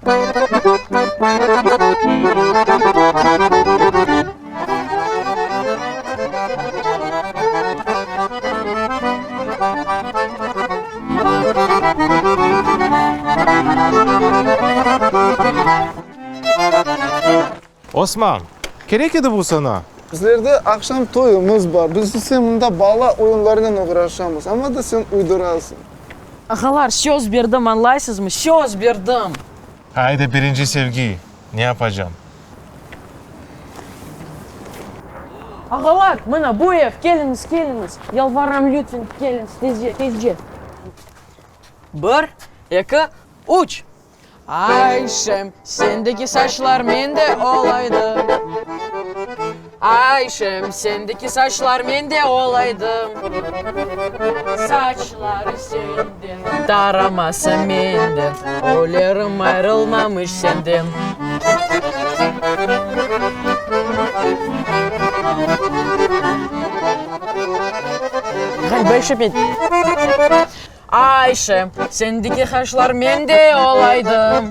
Osman, kerek edi bu saña? Bizlerde aqşam toyumız bar, biz ise mında bala oyunlarınen oğraşamız, amma da sen uydurasıñ. Ağalar, söz berdim, añlaysızmı, söz berdim! Aydı, birinci sevgi, ne yapacam? Ağalar, mına bu ev, keliñiz, keliñiz, yalvaram, lütfen, keliñiz, tezce, tezce. Bir, eki, üç! Ayşem, sendeki saçlar mende olaydı. Ayşem, sendeki saçlar mende olaydı. Saçları senden, taraması menden, Ölerim ayrılmamış senden. Ğaliba Ayşe, Ayşe, sendeki qaşlar mende olaydı.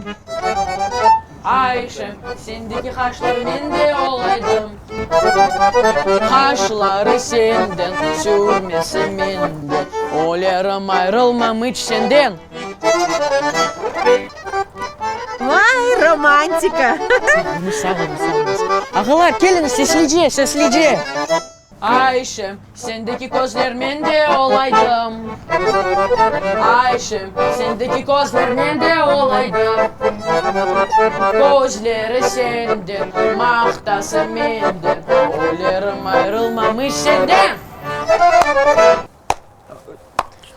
Ayşe, sendeki qaşlar mende olaydı. Qaşları senden, sürmesi menden, Ölerim ayrılmam iç senden. Vay, romantika! Sağ oluñız, sağ oluñız. Ağalar, keliñiz, seslice, seslice! Ayşem, sendeki közler mende olaydı. Ayşem, sendeki közler mende olaydı. Közleri senden, maqtası menden, Ölerim ayrılmam iç senden.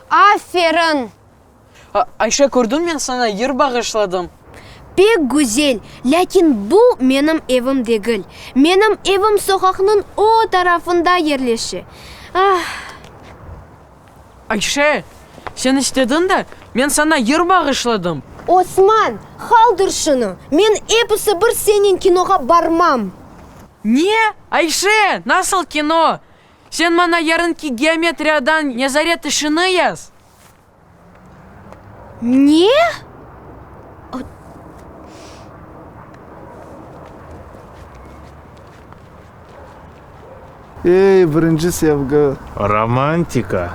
Aferin! Ayşe, kördiñ, men saña yır bağışladım. Pek güzel, lâkin bu menim evim degil. Menim evim soqaqnıñ o tarafında yerleşe. Ah! Ayşe, sen istediñ de, men saña yır bağışladım. Osman, qaldır şunı, men episi bir senen kinoğa barmam. Ne? Ayşe, nasıl kino? Sen maña yarınki geometriyadan nezaret işini yaz. Ne? Ey, birinci sevgi! Romantika!